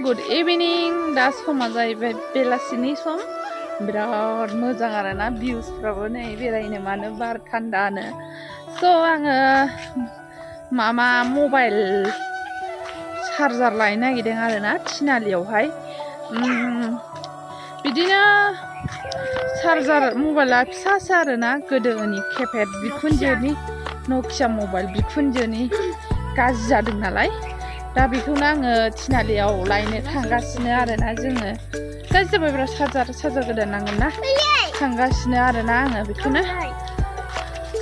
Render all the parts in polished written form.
good इभिनिं दा समा जाहैबाय बेलासिनि सम बिराद मोजां आरोना भिउसफ्राबो नै बेरायनो मानो बार थान्दानो स' आङो मामा मबाइल चार्जार लायनो नागिरदों आरोना थिनालियावहाय बिदिनो चार्जार मबाइला फिसासो आरोना गोदोनि किपेड बिखुनजोनि नकिया मबाइल बिखुनजोनि गाज्रि जादों नालाय दा बेखौनो आङो थिनालियाव लायनो थांगासिनो आरोना जोङो दा जाबाय चार्जार गोदान नांगोन ना थांगासिनो आरोना आङो बेखौनो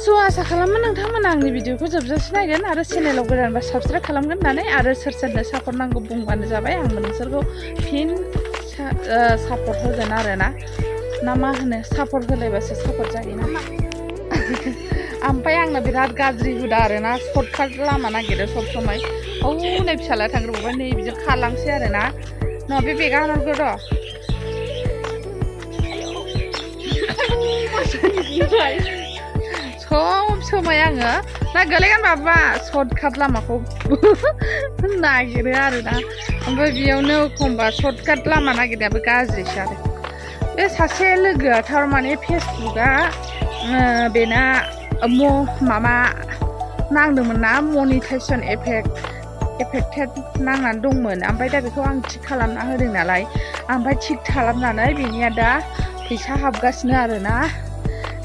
स' आसा खालामो नोंथांमोना आंनि भिडिअखौ जोबजासे नायगोन आरो चेनेलाव गोदानबा साबसक्राइब खालामगोन होननानै आरो सोर सोरनो सापर्ट नांगौ बुंबानो जाबाय आंबो नोंसोरखौ फिन सापर्ट होगोन आरोना ना मा होनो सापर्ट होलायबासो सापर्ट जायोना ओमफ्राय आंना बिराद गाज्रि हुदा आरोना सर्टकाट लामा नागिरो सब समाय नै फिसालाया थांग्रोबाय नै बिजों खारलांसै आरोना न' बे बेगा हरगौ र' सब समाय आङो ना गोलैगोन बाबा सर्टकाट लामाखौ नागिरो आरोना ओमफ्राय बेयावनो एखमबा सर्टकाट लामा नागिरनायाबो गाज्रिसो आरो बे सासे लोगोआ थारमाने फेसबुकआ बेना माबा नांदोंमोन ना मनिटाइजेसन एफेक्टेड नांनानै दंमोन ओमफ्राय दा बेखौ आं थिग खालामना होदों नालाय ओमफ्राय थिग खालामनानै बेनिया दा फैसा हाबगासिनो आरोना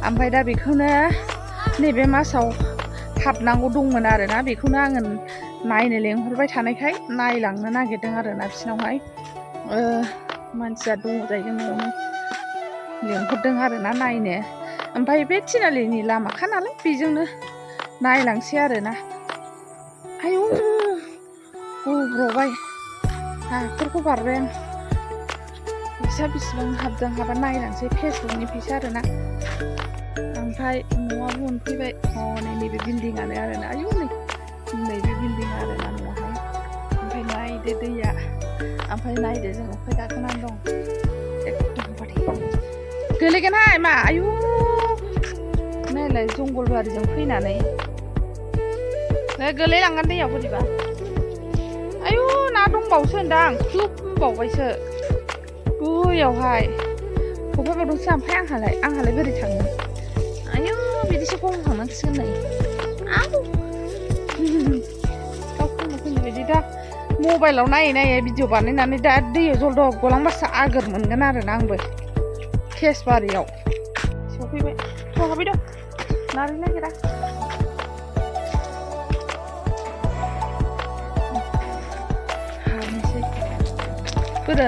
ओमफ्राय दा बेखौनो नैबे मासाव हाबनांगौ दंमोन आरोना बेखौनो आङो नायनो लेंहरबाय थानायखाय नायलांनो नागिरदों आरोना बिसिनावहाय मानसिया दङ जाहैदों न'आवनो लेंहरदों आरोना नायनो ओमफ्राय बे थिनालिनि लामाखा नालाय बेजोंनो नायलांसै आरोना आयौ गब्र'बाय हाखरखौ बारबाय आं फैसा बेसेबां हाबदों हाबा नायलांसै फेसबुकनि फैसा आरोना ओमफ्राय न'आबो मोनफैबाय नैबे बिल्डिंआनो आरोना आयौ नैबे बिल्डिंआ आरोना न'आवहाय ओमफ्राय नायदो दैया ओमफ्राय नायदो जों अखाय गाखोनानै दं एकदमबारे गोलैगोनहाय मा आयु नायलाय जंगलबारिजों फैनानै गोलैलांगोन दैयाव बोरैबा आयु ना दंबावोसो होनदां खुबबावबायसो बैयावहाय फख्रिबावदोंसो ओमफ्राय आंहालाय बोरै थाङो आयु बिदिसो खम थांनांसिगोन नै गावखौनो फैनो बायदि दा मबाइलाव नायै भिडिअ बानायनानै दा दैयाव जलदब गलांबासो आगोर मोनगोन आरोना आंबो केसबारियाव सफैबाय हाबाय दं नारै नागिरा हानोसै बोरो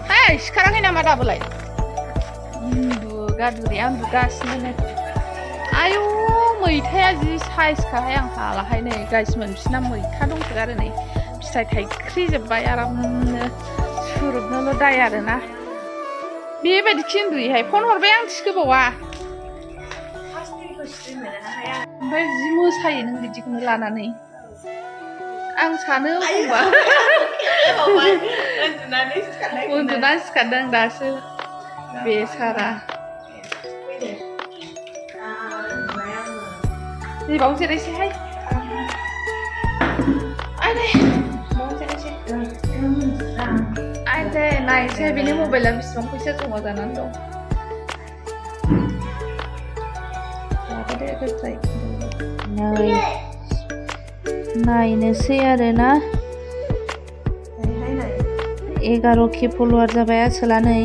हाय सिखाराखै नामा दाबोलाय उन्दुगासिनो आयु मैथाया जि साइजखाहाय आं हालाहाय नै गाइसमोन बिसिना मैथा दंसोगारो नै फिथाइ थाइख्रिजोब्बाय आरामनो सुरुबनोल' दाय आरोना बेबायदि खिन्दुयैहाय फन हरबाय आं थिखोबावा ओमफ्राय जि मोसायो नों बिदिखौनो लानानै आं सानो एखमबा उन्दुनानै सिखारदों दासो बेसारा नै बाव जिरायसैहाय आयदै नायसै बेनि मबाइला बेसेबां फैसा जमा जानानै दं नायनोसै आरोना 11K फल'वार जाबाय आसोला नै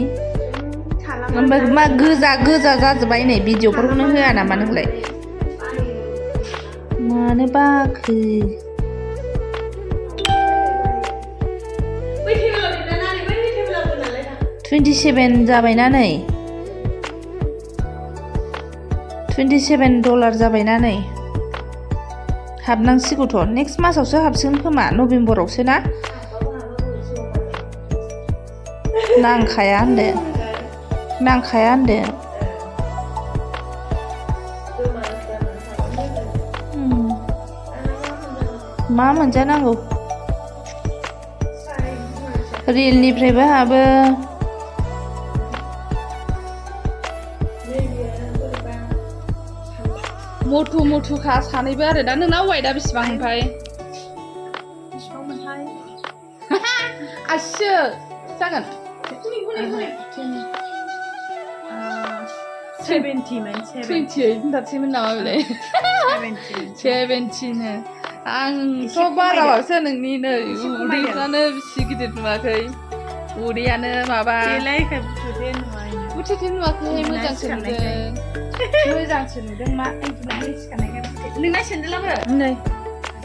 ओमफ्राय मा गोजा जाजोब्बाय नै भिडिअफोरखौनो होआ नामा नोंलाय मानो बाखो 27 जाबायना नै $27 जाबायना नै हाबनांसिगौथ' नेक्स्ट मासावसो हाबसिगोन खोमा नभेम्बरावसो ना नांखाया होनदो मा मोनजानांगौ रिलनिफ्रायबो हाबो मथुखा सानैबो आरो दा नोंना वाइटआ बेसेबां ओमफ्राय 8시 작은 70만 20 다치면 나올래 70 17는 앙 소바라 와서는 니는 우리가는 시기들 마케 우리야는 마바 제라이가 부대는 와인 부티든 마케 모장치는데 모장치는데 마 नोंना सेन्देलाबो नै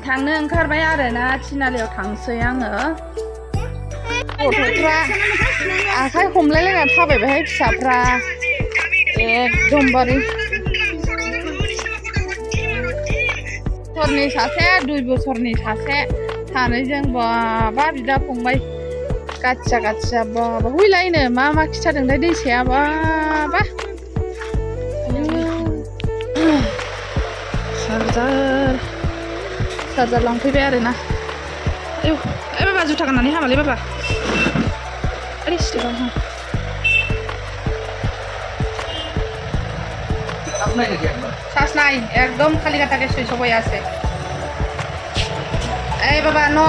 थांनो ओंखारबाय आरोना थिनालियाव थांसै आङो गथ'फ्रा आखाइ हमलायलायना थाबायबायहाय फिसाफ्रा एकदमबारे बोसोरनि सासे 2 बोसोरनि सासे सानैजों बाबा बिदा फंबाय गाथिया बाबा हुइलायनो मा खिथादोंथाय दैसाया बाबा चार्जार लांफैबाय आरोना बाबा जुथा गाननानै हामालै बाबा ओरै स्टिकाव চার্জ নাই একদম খালি কাটাকে সুইচ হয়ে আছে এই বাবা ন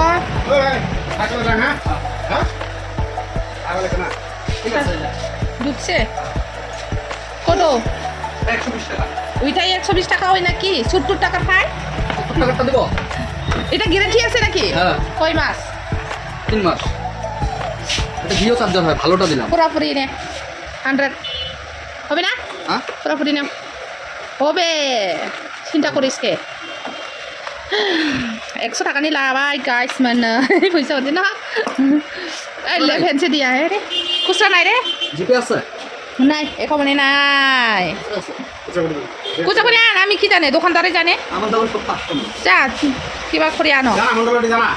ঢুকছে কত ওইটাই 120 টাকা হয় নাকি 70 টাকা পায় এটা গ্যারান্টি আছে নাকি কয় মাস 3 মাস এটা জিও চার্জার হয় ভালোটা দিলাম পুরোপুরি নে 100 হবে না হ্যাঁ পুরোপুরি না হবে চিন্তা করিস কে 100 টাকা নি লাबाय गाइस मानो फैसा हरदो ना এই লেভেনসে দিয়া হে রে খুচরা নাই রে জিপে আছে নাই এখানে নাই খুচরা করে আন আমি কি জানে দোকানদারে জানে আমার দাম সব 500 যা কিবা করে আনো জানা আমার দাম জানা